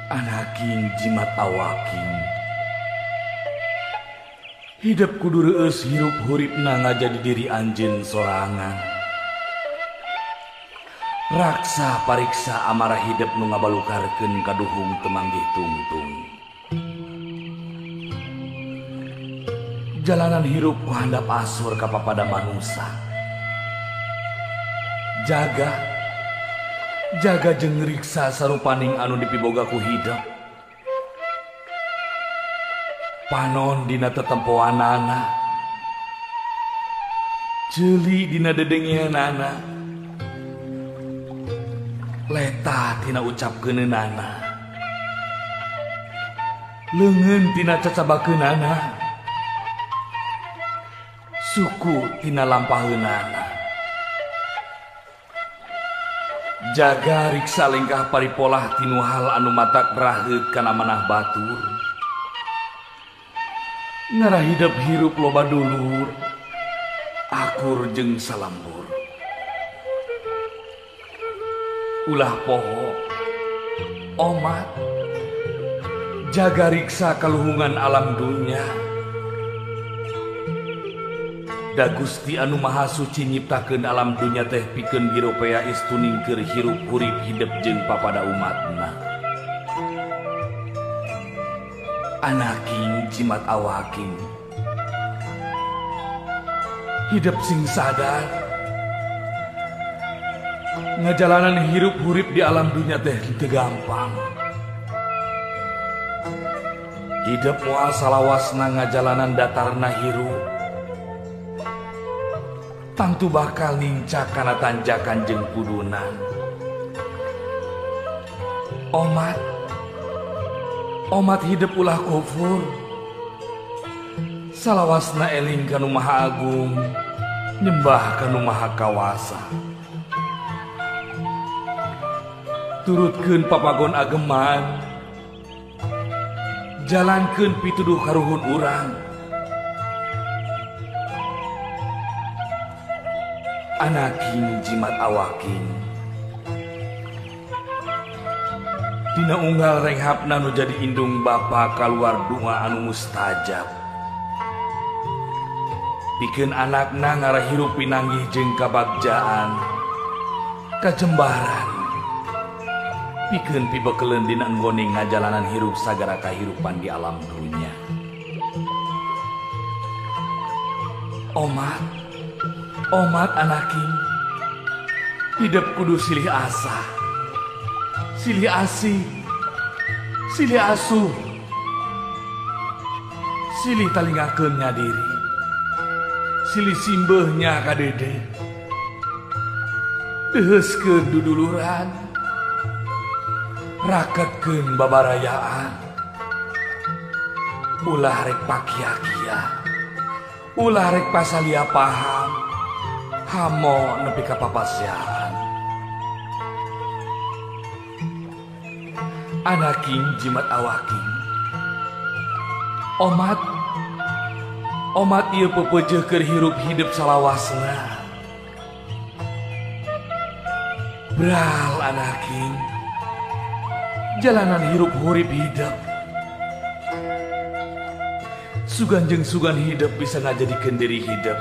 Anaking jimat awaking hidup kudu reueus hirup huripna ngajadi diri anjeun sorangan. Raksa pariksa amarah hidup nu ngabalukarkeun kaduhung teu manggih tungtung. Jalanan hirup ku handap asur ka papada manusa. Jaga jaga jeung riksa sarupaning anu dipiboga ku hidup. Panon dina tetempoanana, ceuli dina dedengeanana, leta tina ucapkeunana, leungeun tina cacabakeunana, suku tina lampaheunana. Jaga riksa lengkah paripolah tinu hal anu matak raheut kana manah batur. Ngarah hidep hirup loba dulur, akur jeung salambur. Ulah poho, omat, jaga riksa kaluhungan alam dunya. Da Gusti anu Maha Suci nyiptakeun alam dunya teh pikeun giropea istuning keur hirup hurip hidep jeung papada umatna. Anaking jimat awaking hidep sing sadar ngajalanan hirup hurip di alam dunya teh teu gampang. Hidep moal salawasna ngajalanan datarna hirup, tangtu bakal nincak kana tanjakan jeung kudunan. Omat, omat hidup ulah kufur, salawasna eling kanu Maha Agung, nyembah kanu Maha Kawasa. Turutkeun papagon ageman, jalankeun pituduh karuhun urang. Anaking jimat awaking dina unggal renghapna nu jadi indung bapa kaluar doa anu mustajab. Pikeun anakna ngarah hirup pinanggih jeung kabagjaan kajembaran, pikeun pibekeleun dina nggone ngajalanan hirup sagara kahirupan di alam dunya. Omat, omat anaking hidup kudu silih asah, silih asih, silih asuh, silih talingakeun nya diri, silih simbeuhnya ka dede, deuheuskeun duduluran, raketkeun babarayaan. Ulah rek pakia-kia, ulah rek pasalia paham, hamo nepi ka papasiaan. Anaking jimat awaking omat, omat ieu pepeujeuh keur hirup hidup salawasna. Bral anaking jalanan hirup hurip hidup, sugan jeung sugan hidup bisa ngajadikeun diri hidup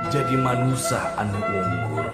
jadi manusia anu unggul.